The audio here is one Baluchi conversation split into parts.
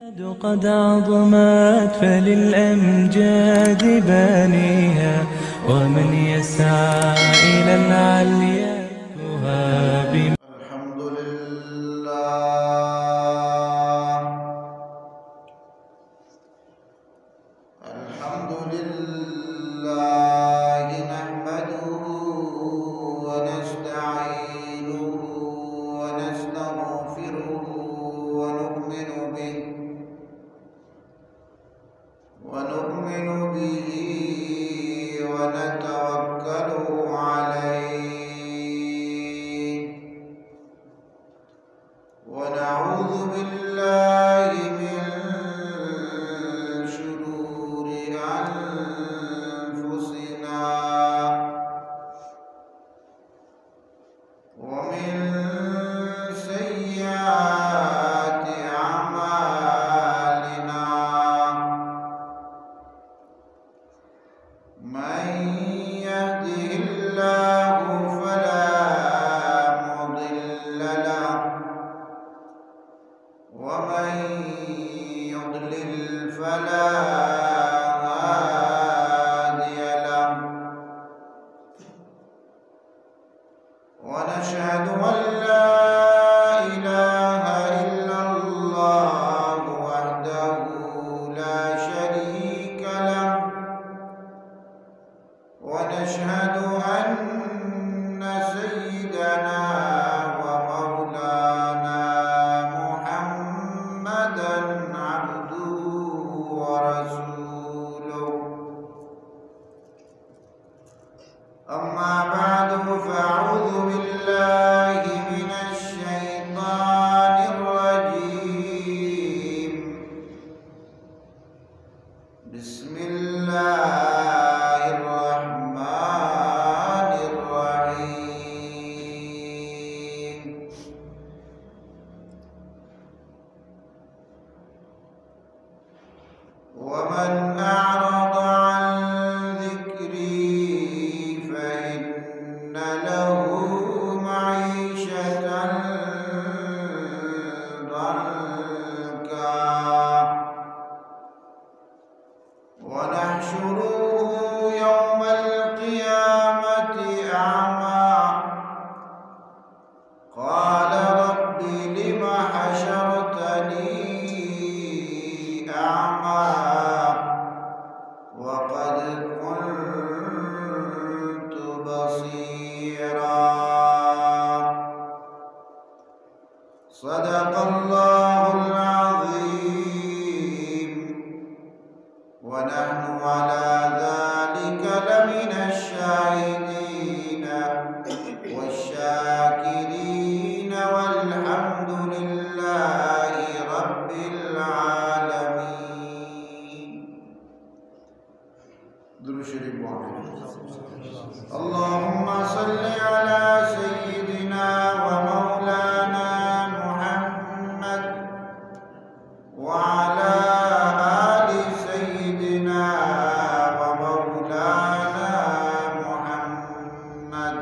قد عظمت فللأمجاد بانيها، ومن يسعى إلى العليا يهاب. الحمد لله. الحمد لله نحمده ونستعينه ونستغفره ونؤمن به، ونؤمن به ونتوكل عليه. ونعوذ بالله من شرور أنفسنا ومن سيئات أعمالنا. من يهده الله فلا مضل له، ومن يضلل فلا هادي له. ونشهد أن لا إله إلا الله وحده لا شريك له، ونشهد أن سيدنا ومولانا محمدا عبده ورسوله. أما بعد، فأعوذ بالله من الشيطان الرجيم. بسم الله الرحمن الرحيم. ومن أعرض عن ذكري فإن له معيشة ضنكا ونحشره يوم القيامة أعمى. قال رب لم حشرتني أعمى وقد كنت بصيرا. صدق الله العظيم. ونحن على ذلك لمن الشاهدين والشاكرين والحمد لله رب العالمين. درود شریف بوان. اللهم صل على سيدنا ومولانا محمد وعلى آل سيدنا ومولانا محمد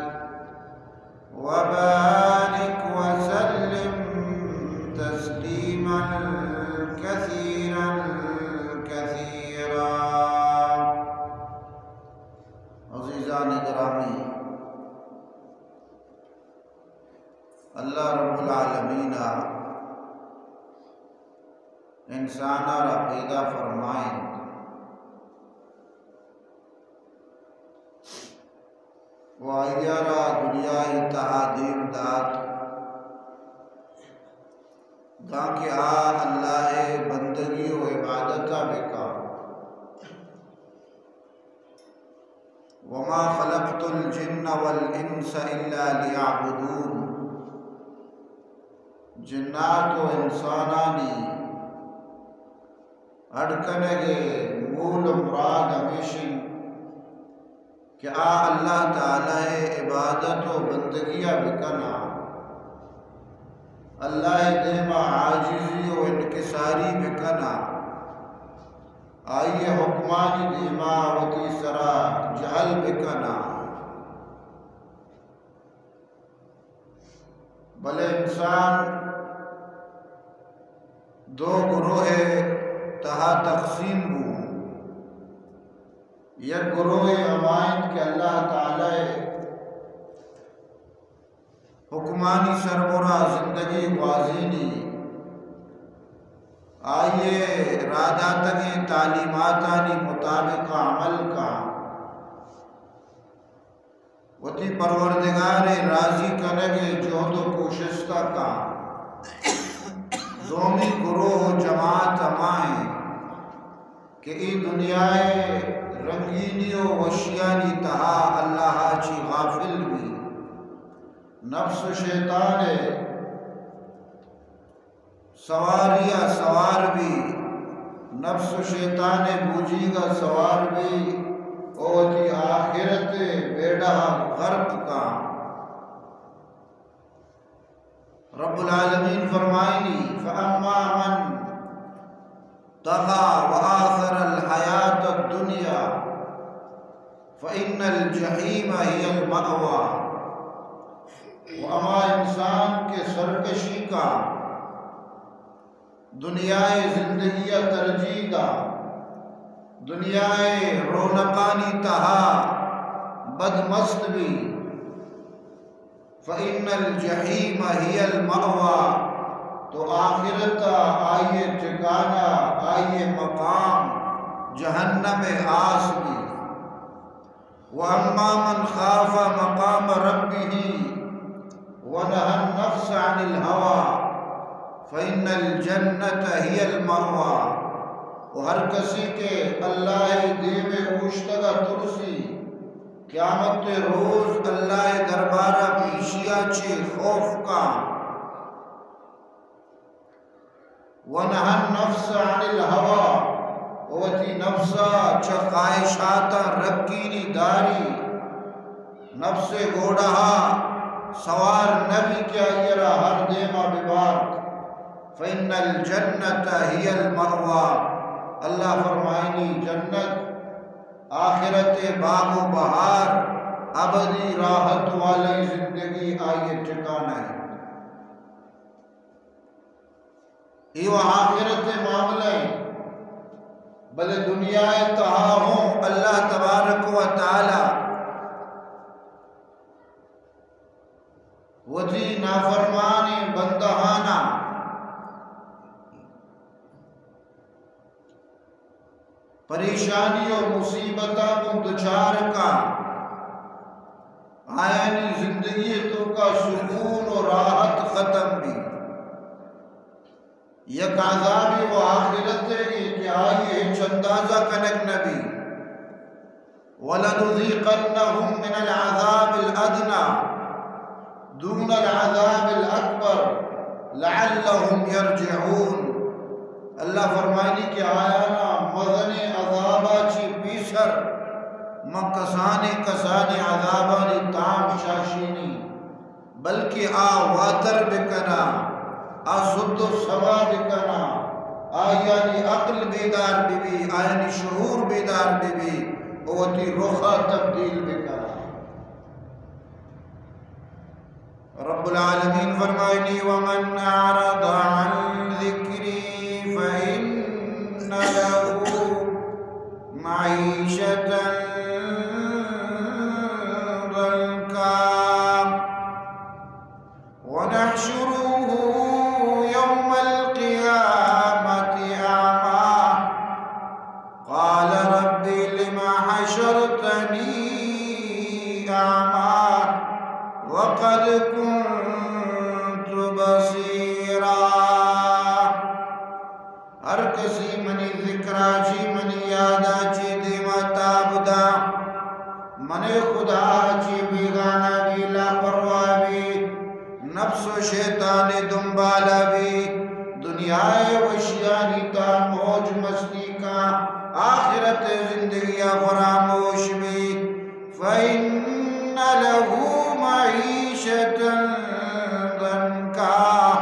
وبارك وسلم تسليما كثيرا كثيرا. عزیزان گرامی، اللہ رب العالمین ءَ انسان ءَ را پیدا فرمائینت و آئی ءَ را دنیا ءِ تہا دیم دات، دانکہ آ اللہ ءِ بندگی و عبادت ءَ بکن. وما خلقت الجن والإنس إلا ليعبدون. جنات و انسانانی اڈ کنگ ءِ مول و مراد ہمیش انت کہ آ اللہ تعالی ءِ عبادت و بندگی ءَ بکناں، اللہ ءِ دیما عاجزی و انکساری بکناں، آئی ءِ حکمانی دیما وتی سرا جہل بکناں. بلے انسان دو گروہ ءِ تہا تقسیم بو۔ یک گروہ ہما انت کہ اللہ تعالی ءِ حکمانی سربرا زندگی گوازینی، آئی ءِ راہ داتگیں تعلیماتانی مطابق عمل کن، وتی پروردگار ءِ راضی کنگ ءِ جہد و کوشست ءَ کن۔ دومی گروہ و جماعت ہما انت کہ اے دنیا ءِ رنگینی و وشیانی تہا اللہ ءَ چی غافل بی، نفس و شیطان ءِ سواری ءَ سوار بی، نفس و شیطان ءِ بوجیگ ءَ سوار بی و وتی آخرت ءِ بیڑہ ءَ غرق کن۔ رب العالمین فرمائنی، فَأَمَّا مَنْ طَغَى وَآثَرَ الْحَيَاةَ الدُّنْيَا فَإِنَّ الْجَحِيمَ هِيَ الْمَأْوَى۔ و ہما انسان کہ سرکشی کا، دنیا ءِ زندگی ءَ ترجیح دا، دنیا ءِ رونقانی تہا بدمست بی، فَإِنَّ الْجَحِيمَ هِيَ الْمَأْوَى، تو آخرت ءَ آئی ءِ ٹھکانہ، آئی ءِ مقام جہنم ءِ آس بی۔ وَأَمَّا مَنْ خَافَ مَقَامَ رَبِّهِ وَنَهَى النَّفْسَ عَنِ الْهَوَى فَإِنَّ الْجَنَّةَ هِيَ الْمَأْوَى۔ و ہر کسی کہ اللہ ءِ دیم ءَ اوشتگ ءَ ترسی، قیامت ءِ روز اللہ ءِ دربار ءَ پیشی ءَ چہ خوف کاں، وَنَهَى النَّفْسَ عَنِ الْهَوَى، و وتی نفس ءَ چہ خواہشاتاں رکینی داری، نفس ءِ گھوڑہ ءَ سوار نہ بی کہ آئی ءَ را ہر دیم ءَ ببارت۔ فَإِنَّ الْجَنَّةَ هِيَ الْمَأْوَى، اللہ فرمائنی، جنت آخرت ءِ باغ و بہار، ابدی راحت والی زندگی آئی ءِ ٹھکانہ انت۔ اے و آخرت ءِ معاملہ انت، بلے دنیا ءِ تہا ہوں اللہ تبارک و تعالی وتی نافرمانیں بندہاناں پریشانی و مصیبتاں گوں دچار کا، آیانی زندگی توکا سکون و راحت ختم بی۔ یک عذابے و آخرتے کہ آئی ہچ اندازہ کنگ نبی۔ وَلَنُذِيقَنَّهُمْ مِنَ الْعَذَابِ الْأَدْنَى دُونَ الْعَذَابِ الْأَكْبَرِ لَعَلَّهُمْ يَرْجِعُونَ۔ اللہ فرمائنی کہ آیانا مزنیں عذابا چی پیسر من کسانیں کسانیں عذابانی تام شاشینی۔ بلکہ آ واتر بکنا، آ سد و سما بکنا، آیانی عقل بیدار ببی، آیانی شعور بیدار ببی، و وتی رخا تبدیل بکنا۔ رب العالمین فرمائنی، وَمَنْ أَعْرَضَ عَنْ ذِكْرِي فَإِنَّ لَهُ مَعِيشَةً ضَنْكًا وَنَحْشُرُهُ يَوْمَ الْقِيَامَةِ أَعْمَى قَالَ رَبِّ لِمَ حَشَرْتَنِي أَعْمَى وَقَدْ كُنْتُ بَصِيرًا۔ ہر کسی منی ذکرا چی، منی یادا چی دیما تاب دا، منی خدا چی بیگانہ بی، لاپرواہ بی، نفس و شیطان دنبالا بی، دنیا وشیانی تا موج مستی کا، آخرت زندگی فراموش بی۔ فَإِنَّ لَهُ مَعِيشَةً ضَنْكًا،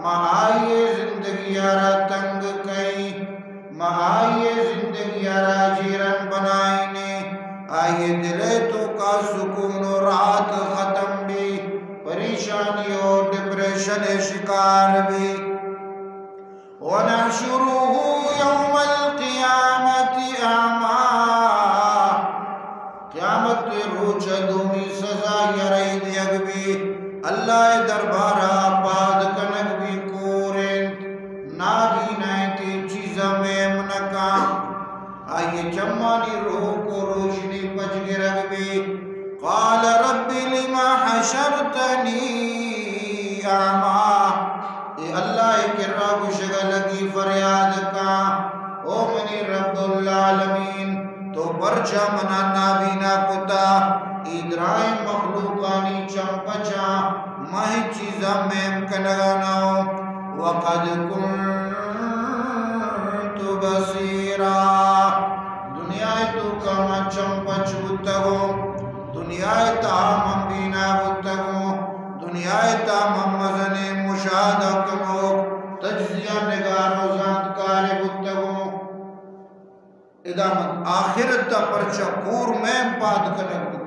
ما آئی زندگی را تنگ کئی، ما آئی زندگی را جیرن بنائینے، آئی دل توکا سکون و راحت ختم بی، پریشانی و ڈپریشن شکار بی۔ و چیزا میم نکاں۔ آئی چمانی روک و روشنی پچ گرگ بی۔ قال رب لم حشرتنی اعمی۔ اے اللہ کرا گوشگا لگی فریاد کاں، او منی رب العالمین، تو پرچا منا نابینا کتا؟ اے درائیں مخلوقانی چم پچاں، من ہچ چیزا میم کنگا نہ اوں۔ وقد كنت بصيرا۔ دنیا ءِ توکا من چم پچ بوتگوں، دنیا ءِ تہا من بینا بوتگوں، دنیا ءِ تہا من مزنیں مشاہدہ کنوک، تجزیہ نگار و زانتکارے بوتگوں۔ ادا من آخرت ءَ پرچا کور میم پاد کنگ بوتگوں؟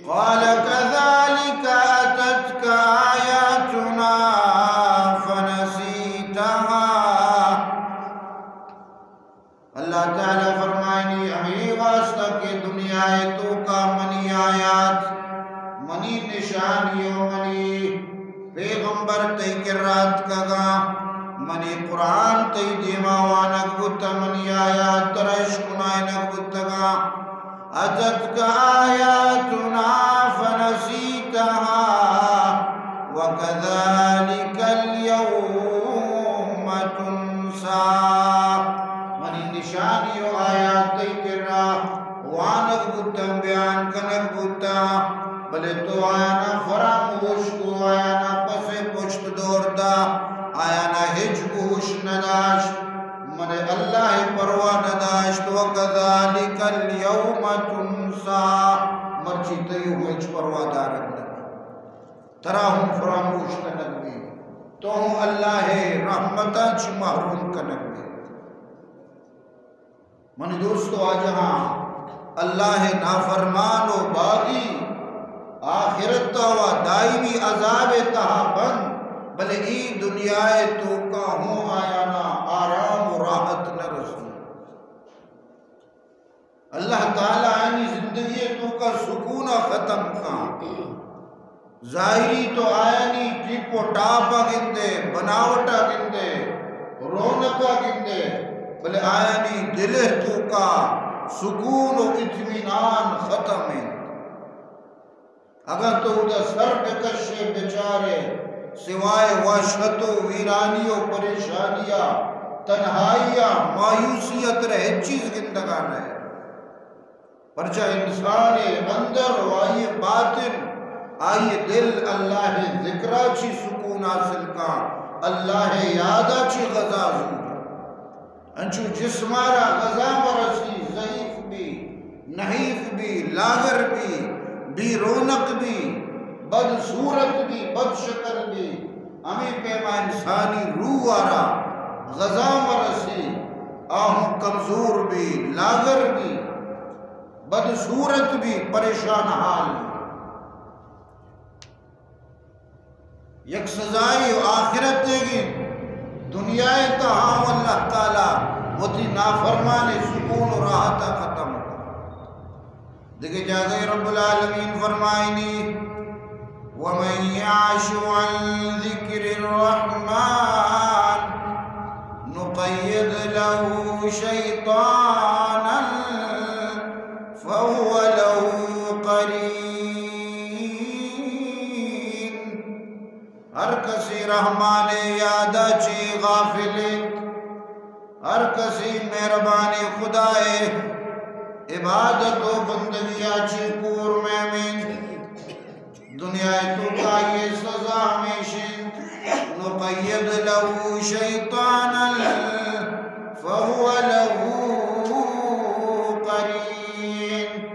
قال كذلك أتتك آياتنا فنسيتها۔ اللہ تعالی فرمائنی، ہمے واسطہ کہ دنیا ءِ توکا منی آیات، منی نشانی و منی پیغمبر تئی کرا اتکگاں، منی قرآن تئی دیما وانگ بوتا، منی آیات ترا اشکنائینگ بوتگاں۔ أتتك آياتنا فنسيتها وكذلك اليوم تنسى۔ منی نشانی و آیات تئی کرا وانگ بوتاں، بیان کنگ بوتاں، بلے تو آیانا فراموش کو، آیانا پس پشت دور دا، آیانا ہچ گوش نداشت۔ من اللہ پرواہ نداشت۔ وكذلك اليوم تنسى۔ مرچی تئی ہوں ہچ پرواہ دارگ نبی، ترا ہوں فراموش کنگ بی، تو ہوں اللہ رحمتاں چی محروم کنگ بی۔ منی دوست و واجہاں، اللہ نافرمان و باغی آخرت و دائمی عذاب تہا بند، بلے اے دنیا توکا ہوں آیانا آرام و راحت نہ رسی۔ اللہ تعالی آیانی زندگی توکا سکون ختم کاں۔ ظاہری تو آیانی ٹپ و ٹاپ ءَ گندے، بناوٹ ءَ گندے، رونق ءَ گندے، بلے آیانی دل ءِ توکا سکون و اطمینان ختم انت۔ اگاں تو اودا سر بکشے بچارے، سوائے وحشت و ویرانی و پریشانی ءَ، تنہائی ءَ، مایوسی ءَ ترا ہچ چیز گندگا نہ۔ پرچا انسان ءِ اندر و آئی باطن، آئی دل اللہ ءِ ذکرا چی سکون حاصل کاں، اللہ ءِ یادا چی غذا زور۔ انچو جسمارا غذا مرسی، ضعیف بی، نحیف بی، لاغر بی، بی رونق بی، بدصورت بی، بد شکل بی، ہمے پیما انسانی روح آرا غذا مرسی، آہوں کمزور بی، لاغر بی۔ بدصورت بی، پریشان حال بی۔ یک سزائی و آخرت دیگی، دنیا تہا اللہ تعالی وتی نافرمان سکون و راحت ختم۔ دگہ جاگہ رب العالمین فرمائنی، ومن يعش عن ذكر الرحمن نقيض له شيطانا فهو له قرين۔ ہر کسی رحمان یادا چی غافل انت، ہر کسی مہربانی خدائے عبادت و بندگیا چی کور میم انت، دنیا توکا آئی سزا ہمیش انت، نقید له شیطانا فهو له قرین۔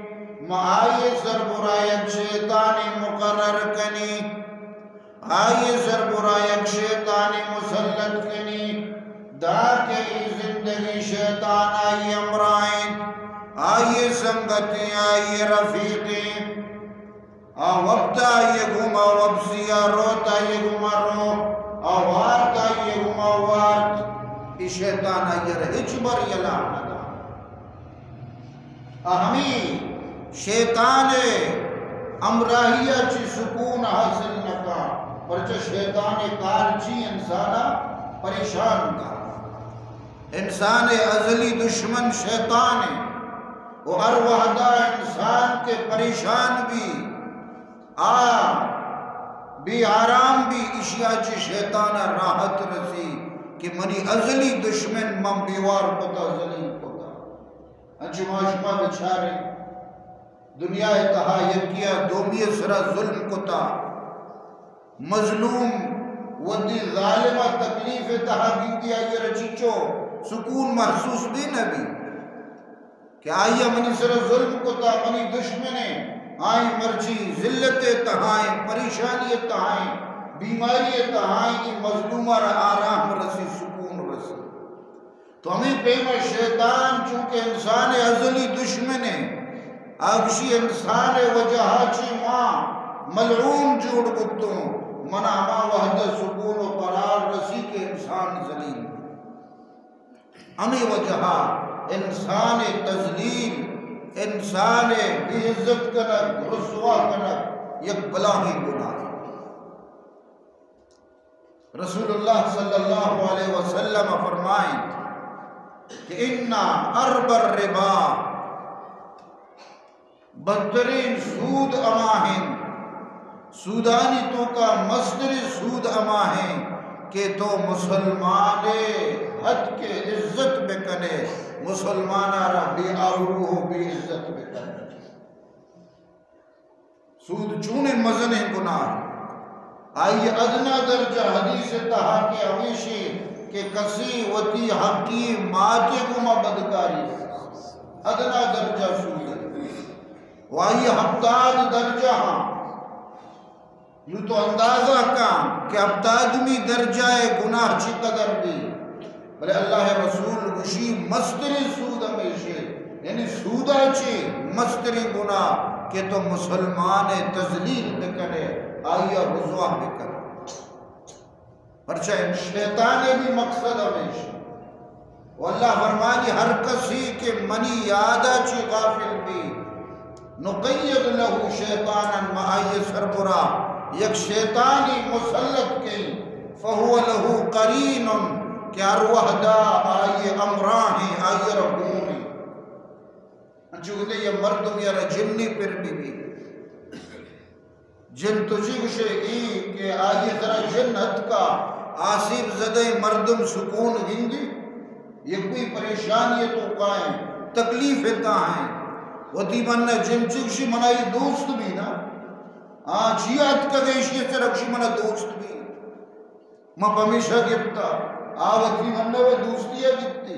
ما آئی سربرا یک شیطانی مقرر کنی، آئی سربرا یک شیطانی مسلط کنی، دانکہ ای زندگی شیطان آئی ہمراہ انت، آئی سنگتیں، آئی رفیقیں۔ آ وقت آئی گوما وپسی، آ روت آئی گوما رو، آ وارت آئی گوما وارت۔ ای شیطان آئی را ہچ بر یلا نہ دا۔ آ ہمی شیطان ہمراہی چی سکون حاصل نہ کا، پرچہ شیطان کار چی انسانا پریشان کا۔ انسان ءِ ازلی دشمن شیطان ہے۔ و ہر وہدا انسان کہ پریشان بی، آ بے آرام بی، اشیا چہ شیطان ءَ راحت رسی کہ منی ازلی دشمن من بیوار کتا، ذلیل کتا۔ انچو ما شما بچاریں، دنیا ءِ تہا یکے ءَ دومی ءِ سرا ظلم کتا، مظلوم وتی ظالم ءَ تکلیف ءِ تہا گندی، آئی ءَ را چنچو سکون محسوس بی نہ بی کہ آئی ءَ منی سرا ظلم کتا، منی دشمن ءَ، آئی مرچی ذلت ءِ تہا ایں، پریشانی ءِ تہا ایں، بیماری ءِ تہا ایں، اے مظلوم ءَ را آرام رسی، سکون رسی۔ تو ہمے پیم ءَ شیطان چونکہ انسان ءِ ازلی دشمن ہے، آ گشی انسان ءِ وجہ ءَ چہ ما ملعون جوڑ بوتوں، منا ہما وہد ءَ سکون و قرار رسی کہ انسان ذلیل۔ ہمے وجہ ءَ انسان ءِ تذلیل، انسان ءِ بے عزت کنگ، رسوا کنگ یک بلاہیں گناہ ہے۔ رسول اللہ صلی اللہ علیہ وسلم فرمائیں کہ ان اربی الربا، بدترین سود ہما ہیں، سودانی توکا مستریں سود ہما ہیں کہ تو مسلمان ءِ ہتک ءِ عزت بکنے، مسلمان ءَ را بے آبرو و بے عزت بکنے۔ سود چونیں مزنیں گناہ۔ آئی ادنا درجہ حدیث ءِ تہا کہ ہمیشی کہ کسی وتی حقی مات ءِ گوما بدکاری، ادنا درجہ سود۔ و آئی ہپتاد درجہ ہاں۔ نو تو اندازہ کن کہ ہپتادمی درجہ ءِ گناہ چی قدر بی۔ بلے اللہ ءِ رسول گوشی، مستریں سود ہمیشے، یعنی سودا چہ مستریں گناہ کہ تو مسلمان ءِ تذلیل بکنے، آئی ءَ رسوا بکنے۔ پرچا شیطان ءِ بھی مقصد ہمیش۔ و اللہ فرمانی، ہر کسی کہ منی یادا چہ غافل بی، نقید لہ شیطانا، ما آئی سربرا یک شیطانی مسلط کیں، فہو لہ قرین، کہ ہر وہدا آئی ہمراہیں، آئی را گون ایں۔ انچو کہ یہ مردم یا را جنی پر بی بی۔ جن تو چی گوشے ای کہ آئی سرا جن اتکا، آسیب زدہ مردم سکون گندی، یہ کوئی پریشانی توکا ایں، تکلیف ءِ تہا ایں۔ وتی من جن چی گوشی، منا یہ دوست بی نا۔ آ چیا اتکگ ایشی سرا گوشی منا دوست بی۔ ما پمیشا گپتا، آ وتی من و دوستی ءَ گپتی۔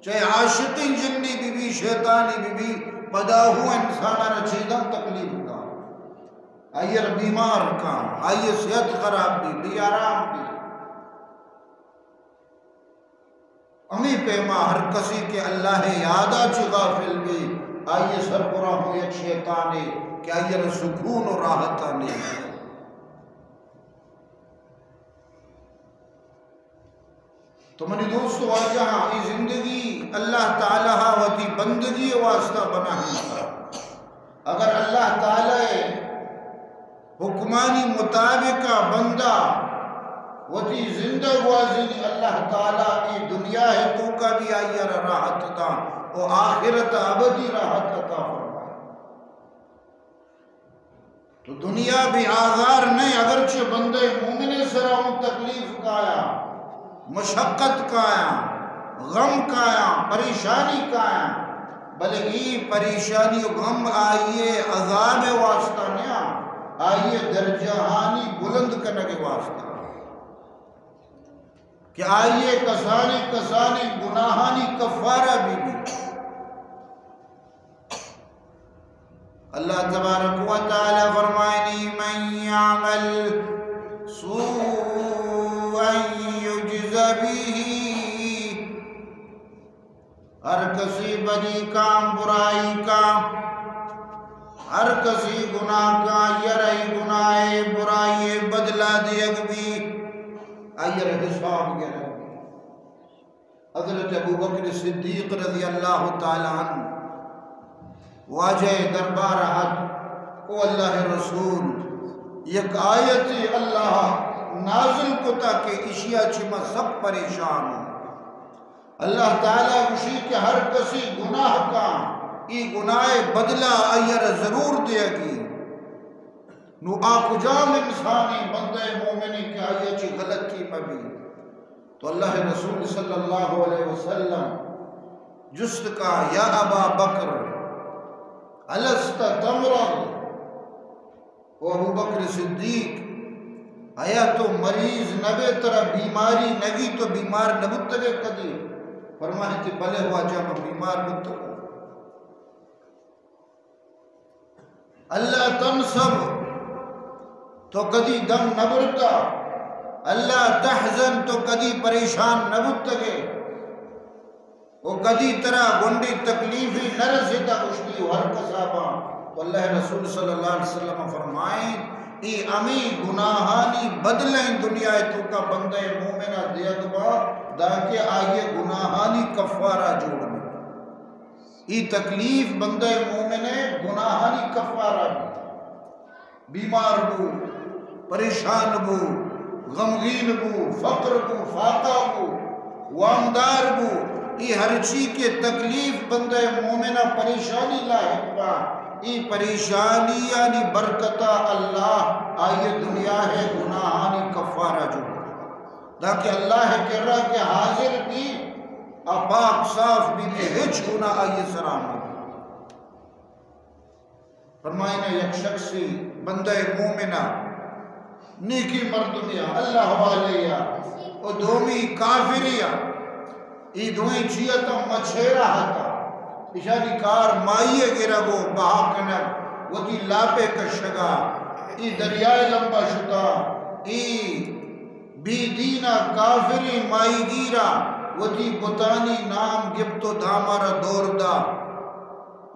چاہے عاشقیں جنی بی بی، شیطانی بی بی، پدا ہوں انسان ءَ را چیداں تکلیف دا۔ آئی ءَ را بیمار کاں، آئی ءِ صحت خراب بی، بے آرام بی۔ ہمے پیما ہر کسی کہ اللہ ءِ یادا چہ غافل بی، آئی سربرا ہوں یک شیطانے کہ آئی را سکون و راحت نہ۔ تو منی دوست و واجہاں، اے زندگی اللہ تعالی ءَ وتی بندگی ءِ واسطہ بنائینتا۔ اگر اللہ تعالی ءِ حکمانی مطابق بندہ وتی زندہ گوازینی، اللہ تعالی اے دنیا ءِ توکا بھی آئی را راحت داں و آخرت ابدی راحت عطا فرمائے۔ تو دنیا بے آزار نہ، اگرچہ بندہ مومن سرا اوں تکلیف کایا، مشقت کایا، غم کایا، پریشانی کایا، بلے اے پریشانی و غم آئی عذاب واسطہ نہ، آئی درجہانی بلند کنگ واسطہ، کہ آئی کسانی کسانی گناہانی کفارہ بی بی۔ اللہ تبارک و تعالی فرمائنی، من یعمل سوءا یجز به، ہر کسی بدی کاں، برائی کاں، ہر کسی گناہ کاں، آئی را گناہ برائی بدلہ دیگ بی، آئی را حساب گرگ بی۔ حضرت ابوبکر صدیق رضی اللہ تعالی عنہ واجہ دربار ءَ ات، او اللہ رسول، یک آیتے اللہ نازل کتا کہ اشیا چہ ما سک پریشان اوں۔ اللہ تعالی گوشی کہ ہر کسی گناہ کاں، ای گناہ بدلہ آئی را ضرور دیگی۔ نو آ کجام انسانی بندہ مومنی کہ آئی چہ غلطی مبی؟ تو اللہ رسول صلی اللہ علیہ وسلم جست کا، یا ابا بکر، الست تمرض؟ او ابو بکر صدیق، آیا تو مریض نبے، ترا بیماری نگی، تو بیمار نبوتگے کدی؟ فرمائیتی، بلے واجہ، من بیمار بوتگوں۔ الا تنصب، تو کدی دم نبرتا؟ الا تحزن، تو کدی پریشان نبوتگے؟ و کدی ترا گونڈی تکلیفی نہ رسیتا؟ گوشتی، و ہر کسا باں۔ تو اللہ رسول صلی اللہ علیہ وسلم فرمائیں، ای ہمیں گناہانی بدلیں دنیا توکا بندہ مومنہ دیگ با، دانکہ آئیے گناہانی کفارہ جوڑ بی۔ ای تکلیف بندہ مومن گناہانی کفارہ بی۔ بیمار بو، پریشان بو، غمگین بو، فقر بو، فاقہ بو، وامدار بو، ای ہرچی کہ تکلیف بندہ مومنہ پریشانی لاحق با، ای پریشانیانی برکتا اللہ آئی دنیا ہے گناہانی کفارہ جو۔ دانکہ اللہ کرا کہ حاضر بی، آ پاک صاف بی، بی ہچ گناہ آئی سرا مبی۔ فرمائنا، یک شخصی بندہ مومنا، نیکی مردمیا، اللہ والیا، و دومی کافریا، ای دوئیں چیتا مچھیرا ہتا، اشانی کار مائی گرگ و بہا کنگ، وتی لاپے کشگا، ای دریائے لمبا شتا، ای بے دینا کافریں ماہیگیرا وتی بتانی نام گپت و دامارا دور دا۔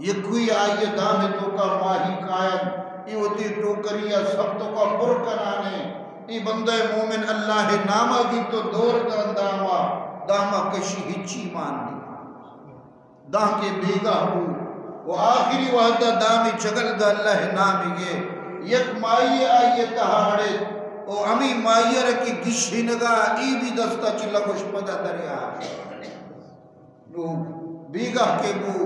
یکوئی آئی دام توکا ماہی کائن، ای وتی ٹوکریا سب توکا پر کنانے، ای بندہ مومن اللہ ناما گیت و دور دان داما، داما کشی ہچی مان نی۔ دانکہ بیگاہ بو و آخری وہدا دامی چگل دا اللہ نامی گے، یک مائی آئی تہا اڑے و ہمی مائی رکی گشینگا ای بھی دستا چلا گوش پدا دریا۔ نو بیگاہ کے بو،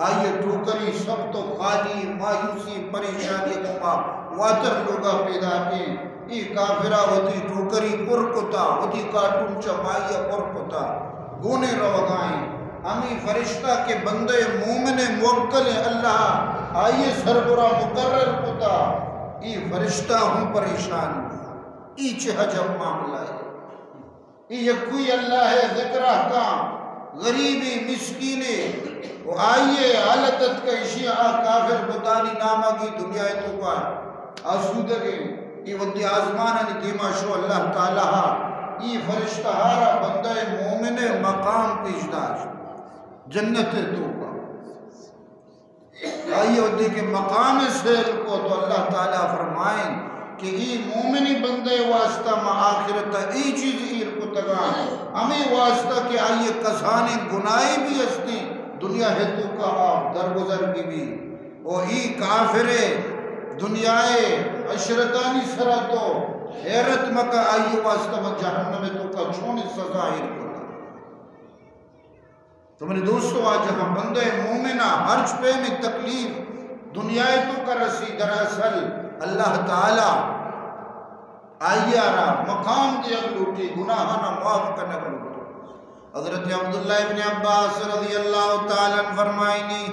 آئی ٹوکری سب تو خالی، مایوسی، پریشانی توکا واتر لوگا پیدا کے۔ ای کافرا وتی ٹوکری پر کتا، وتی کارٹون چا مائی پر کتا، گونے روگائیں۔ ہمی فرشتہ کہ بندہ مومن موکل اللہ آئی سربرا مقرر کتا، ای فرشتہ ہوں پریشان۔ ای چہ عجب معاملہ ہے۔ ای یکوئی اللہ ذکرہ کاں، غریبی، مسکینی، و آئی حالت ات کہ اشی آ کافر بتانی ناما کی دنیا توکا آسودگیں۔ ای وتی آزمانانی دیما شو اللہ تعالی ہا ای فرشتہ ہارا بندہ مومن مقام پیش داشت جنت توکا۔ آئی وتی کہ مقام سیل کو تو اللہ تعالی فرمائیں کہ ای مومنی بندے واسطہ ما آخرت ای چیز ایر کتگا، ہمیں واسطہ کہ آئی کسانیں گناہی بھی ہستی دنیا ہے توکا آپ درگزر بھی بھی۔ او ای کافر دنیا عشرتانی سرا تو حیرت مکا، آئی واسطہ ما جہنم توکا چون سزا ایر کتا۔ تو منی دوست و واجہاں، بندہ مومنا ہرچ پیمیں تکلیف دنیا توکا رسی، دراصل اللہ تعالی آئی را مقام دیگ لوٹی، گناہانا معاف کنگ لوٹی۔ حضرت عبداللہ ابن عباس رضی اللہ تعالی عنہ فرمائنی،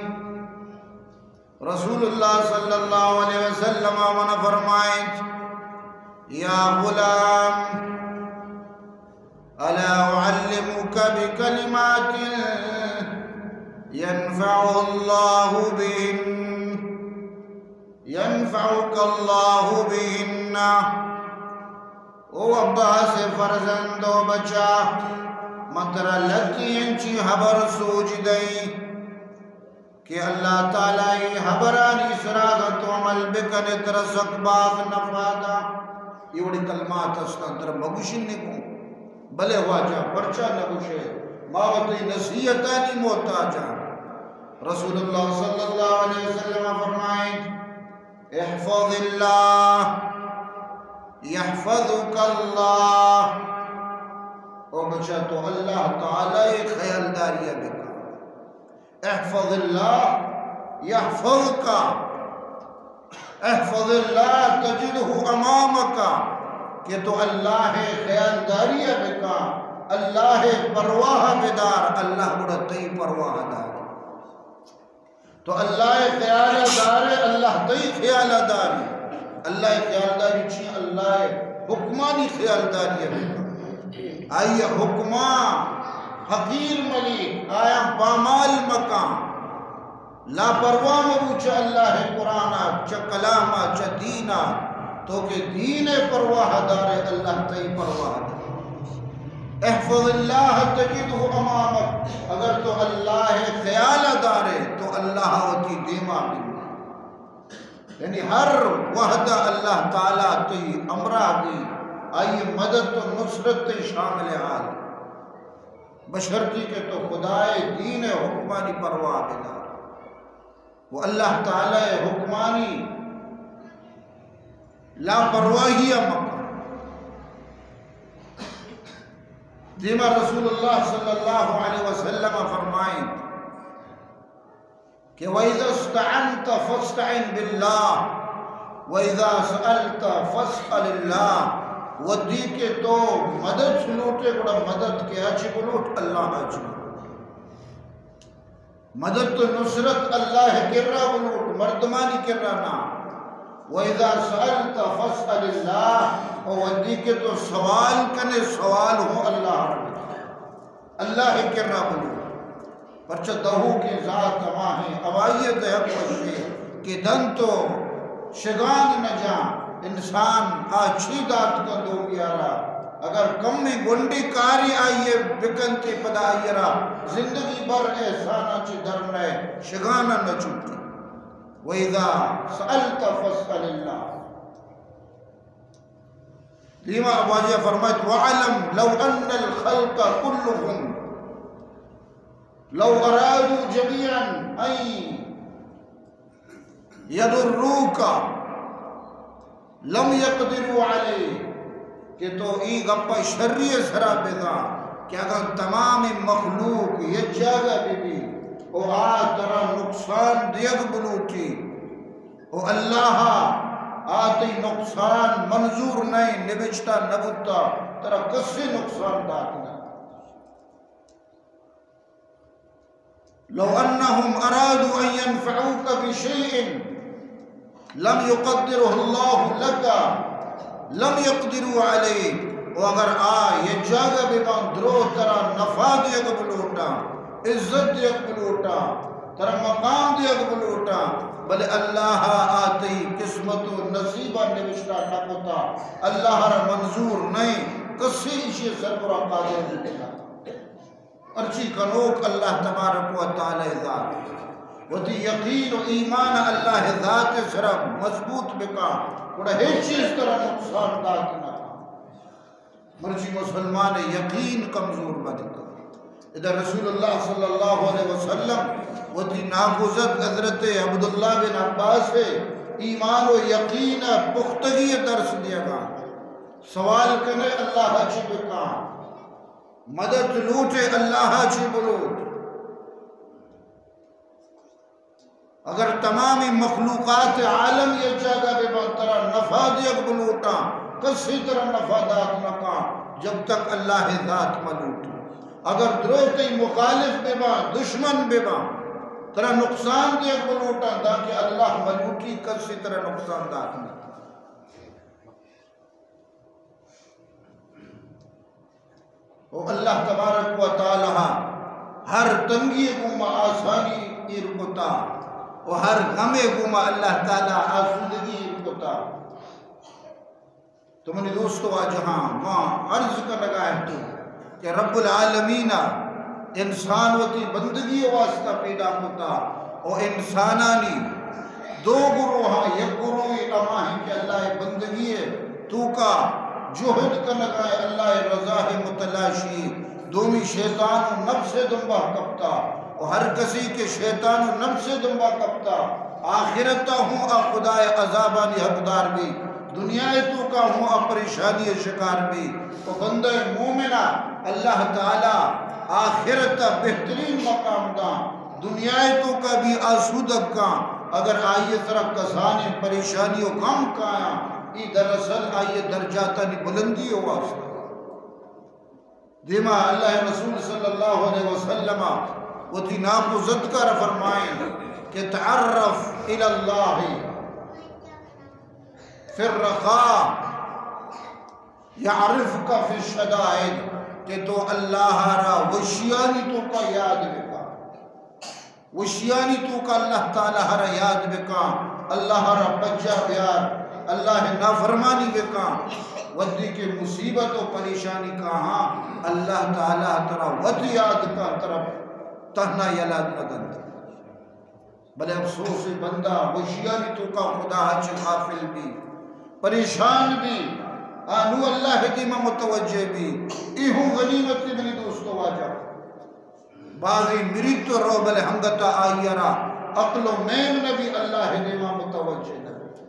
رسول اللہ صلی اللہ علیہ وسلم من فرمائنت، یا غلام، الا اعلمک بکلمات ینفع اللہ بہن، ینفعک اللہ بہن۔ او عباس فرزند و بچا، من ترا لتی انچی حبر سوج دئی کہ اللہ تعالی ای حبرانی سراغ تو عمل بکنے، ترا سک باز نفع دا۔ یہ وڑی کلمات ہستاں، ترا مگوشن نکو۔ بلے واجہ، پرچا نگوشے؟ ما وتی نصیحتانی محتاجاں۔ رسول اللہ صلی اللہ علیہ وسلم فرمائیں، احفظ اللہ، یحفظک اللہ، او بچا تو اللہ تعالی خیالداری بکا۔ احفظ اللہ یحفظک، احفظ اللہ تجدہ امامک، کہ تو اللہ خیالداری بکا، اللہ پرواہ بدار، اللہ گڑا تئی پرواہ دار۔ تو اللہ ء خیال ء دارے، اللہ تئی خیال ء داری۔ اللہ ء خیال داری چی؟ اللہ ء حکمانی خیال داری ء بکن۔ آئی ء حکماں حقیر ملیک، آیاں پامال مکن۔ لاپرواہ مبو چہ اللہ ء قرآن ء، چہ کلام ء، چہ دین ء۔ تو کہ دین ء پرواہ دارے، اللہ تئی پرواہ دارے۔ احفظ اللہ تجدہ امامک، اگر تو اللہ ء خیال ء دارے تو اللہ ء وتی دیما بندے۔ یعنی ہر وہد ء اللہ تعالی تئی ہمراہ بی، آئی مدد و نصرت تئی شامل حال، بشرطی کہ تو خدائے دین ء حکمانی پرواہ بدار۔ و اللہ تعالی ء حکمانی لاپرواہی ء مکن۔ دیما رسول اللہ صلی اللہ علیہ وسلم فرمائیں کہ وَإِذَا اسْتَعَنْتَ فَاسْتَعِنْ بِاللَّهِ وَإِذَا سَأَلْتَ فَاسْأَلِ اللَّهِ، وھدی کہ تو مدد لوٹے گڑا مدد کئے ء چہ بلوٹ؟ اللہ ء چہ بلوٹ۔ مدد و نصرت اللہ کرا بلوٹ، مردمانی کرا نہ۔ وَإِذَا سَأَلْتَ فَاسْأَلِ اللَّهِ، او وھدی کہ تو سوال کنے، سوال ہوں اللہ ء بکن، اللہ کرا بلوٹ۔ پرچہ دہوکیں ذات ہما ہیں، ہوائی دہک وشے کہ دنت و شگان نہ جاں، انسان آ چی دات کن دومی ء را، اگر کمیں گونڈی کاری آئی ء بکنتی پدا آئی ء را زندگی بھر احساناں چہ در نئے، شگان ء نہ چوٹی۔ وَإِذَا سَأَلْتَ فَاسْأَلِ اللَّهِ۔ دیما واجہ فرمائت، وَاعْلَمْ لَوْ أَنَّ الْخَلْقَ كُلُّهُمْ لَوْ أَرَادُوا جَمِيعًا أَنْ يَضُرُّوكَ لَمْ يَقْدِرُوا عَلَيْهِ، کہ تو ای گپ ء شری ء سرا بزاں کہ اگاں تمام مخلوق یک جاگہ بہ بی و آ ترا نقصان دیگ بلوٹی و اللہ ء آ تئی نقصان منظور نئیں، نبشتہ نہ بوتا، ترا کسے نقصان دات نہ۔ لو أنهم أرادوا أن ينفعوك بشيء لم يقدره الله لك لم يقدروا عليه۔ و اگر آ یک جاگہ بہ باں، درو ترا نفع دیگ بلوٹاں، عزت دیگ بلوٹاں، ترا مقام دیگ بلوٹاں، بلے اللہ ء آ تئی قسمت و نصیب ء نبشتہ نہ کتا، اللہ ء را منظور نئیں، کسے ایشی ء سربرا قادر نہ۔ ہرچی کنوک اللہ تبارک و تعالی ذات۔ وتی یقین و ایمان اللہ ذات سرا مضبوط بکا، گڑا ہچ چیز ترا نقصان دات نہ۔ مرچی مسلمان یقین کمزور بنت۔ ادا رسول اللہ صلی اللہ علیہ وسلم وتی ناکوزت حضرت عبداللہ بن عباس ایمان و یقین پختگی درس دیگا۔ سوال کنے اللہ چی بکا۔ مدد لوٹے، اللہ چی بلوٹ۔ اگر تمامی مخلوقات عالم یک جاگہ بہ بنت، ترا نفع دیگ بلوٹاں، کسی ترا نفع دات نکاں جب تک اللہ ذات مہ لوٹی۔ اگر درو تئی مخالف بہ باں، دشمن بہ باں، ترا نقصان دیگ بلوٹاں، دانکہ اللہ مہ لوٹی کسی ترا نقصان دات نکاں۔ و اللہ تبارک و تعالی ہر تنگی گوما آسانی ایر کتا و ہر غم گوما اللہ تعالی آسودگی ایر کتا۔ تو منی دوست و واجہاں، ما عرض کنگا ایں کہ رب العالمین انسان وتی بندگی واسطہ پیدا کتا و انسانانی دو گروہاں، یک گروہے ہما ہیں کہ اللہ بندگی توکا جہد کنگا، اللہ رضا متلاشی، دومی شیطان و نفس دنبا کپتا و ہر کسی کہ شیطان و نفس دنبا کپتا، آخرتا ہوں آ خدائے عذابانی حقدار بی۔ دنیا ءِ توکا ہوں آ پریشانی ءِ شکار بی۔ و بندہ مومنا اللہ تعالی آخرت ءَ بہترین مقام داں۔ دنیا ءِ توکا بھی آسودگ کاں، اگر آئی ءِ سرا کسانیں پریشانی و غم کایاں، ای دراصل آئی ءِ درجاتانی بلندی ءِ واسطہ۔ دیما اللہ ءِ رسول صلی اللہ علیہ وسلم ءَ وتی ناکو زتکار فرمائیں کہ تعرف الی اللہ فی الرخاء یعرفک فی الشدائد، کہ تو اللہ ءَ را وشیانی توکا یاد بکا، وشیانی توکا اللہ تعالی ءَ را یاد بکا، اللہ ءَ را پجا بیار، اللہ ءِ نافرمانی بکا، وھدے کہ مصیبت و پریشانی کاہاں، اللہ تعالی ترا وت یاد کا، ترا تہنا یلہ نہ دنت۔ بلے افسوس، اے بندہ وشیانی توکا خدا ءَ چہ غافل بی، پریشان بی، آ نوں اللہ ءِ دیما متوجہ بی۔ اے ہوں غنیمت، منی دوست و واجہ۔ بازیں مریت تو رو، بلے ہنگتا آئی ءَ را عقل و میم نبی، اللہ ءِ دیما متوجہ نبی۔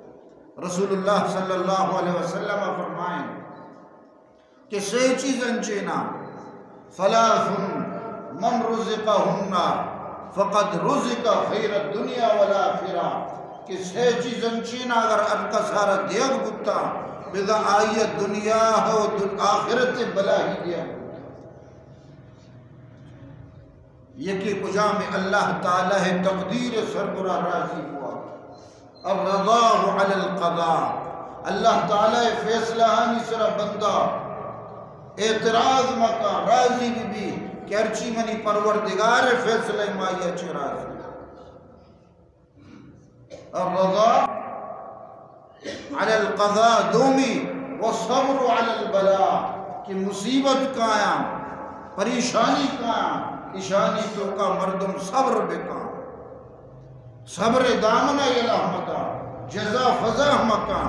رسول اللہ صلی اللہ علیہ وسلم فرمائیں، کہ سے چیز انچینا، ثلاث من رزقهن فقد رزق خیر الدنیا والآخرہ، کہ سے چیز انچینا اگر ہر کس ءَ را دیگ بوتا، بزاں آئی ءَ دنیا ءُ دن-، آخرت ءِ بلاہی دیگ بوتا۔ یکے کجام؟ اللہ تعالی ءِ تقدیر ءِ سربرا راضی بوا۔ الرضا علی القضاء، اللہ تعالی ءِ فیصلہانی سرا بندہ اعتراض مکا، راضی بہ بی کہ ہرچی منی پروردگار ءِ فیصلہ، ما آئی ءَ چہ راضی۔ الرضا علی القضاء، دومی، والصبر علی البلاء، کہ مصیبت کایاں، پریشانی کایاں، اشانی توکا مردم صبر بکاں، صبر ءِ دامن ءَ یلہ مداں، جزا فضا مکاں،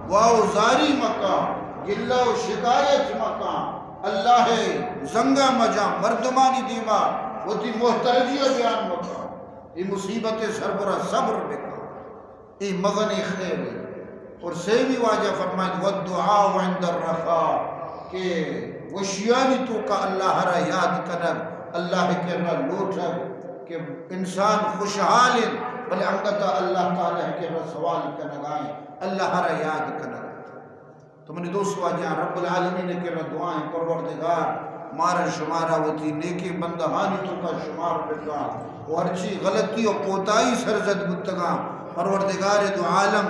واہ و زاری مکاں، گلہ و شکایت مکاں، اللہ ءِ زنگا مجاں، مردمانی دیما وتی محتاجی ءَ بیان مکاں۔ اے مصیبت ءِ سربرا صبر بکن، اے مزنیں خیرے۔ اور سیمی واجہ فرمائیت، والدعاء عند الرخاء، کہ وشیانی توکا اللہ ءَ را یاد کنگ، اللہ ءِ کرا لوٹگ، کہ انسان خوشحال انت، بلے انگتا اللہ تعالی ءِ کرا سوال کنگا انت، اللہ ءَ را یاد کنگ۔ تو منی دوست واجہاں، رب العالمین ءِ کرا دعا ایں، پروردگار مارا شمارا وتی نیکیں بندہانی توکا شمار بکاں و ہرچی غلطی و کوتاہی سرزد بوتگاں، پروردگار دو عالم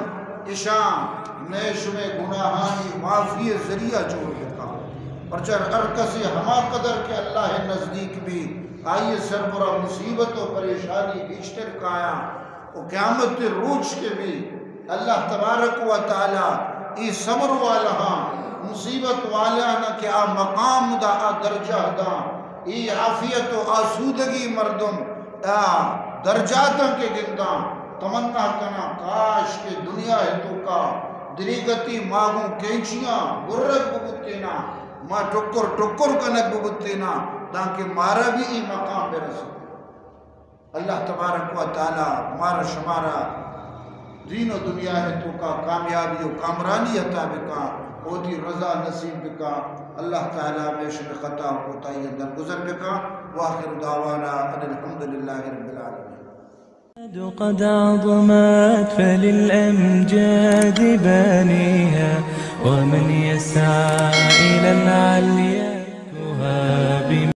اشاں مئے شمئے گناہانی معافی ءِ ذریعہ جوڑ بکاں۔ پرچا ہر کسے ہما قدر کہ اللہ ءِ نزدیک بی، آئی ءِ سربرا مصیبت و پریشانی گیشتر کایاں۔ و قیامت ءِ روچ کہ بی، اللہ تبارک و تعالی اے صبر والہاں، مصیبت والہاں کہ آ مقام دا، آ درجہ دا، اے عافیت و آسودگی مردم آ درجاتاں کہ گنداں، تمنا کناں کاش کہ دنیا ءِ توکا دریگتی ما گوں کینچیاں برگ ببوتیناں، ما ٹکر ٹکر کنگ ببوتیناں، دانکہ مارا بھی اے مقام برسیت۔ اللہ تبارک و تعالی مارا شمارا دین و دنیا ءِ توکا کامیابی و کامرانی عطا بکاں، وتی رضا نصیب بکاں۔ اللہ تعالی ہمیشہ خطا و کوتاہی اندر گزر بکاں۔ وآخر دعوانا ان الحمد للہ رب العالمین۔ قد عظمت فللأمجاد بانيها، ومن يسعى إلى العلي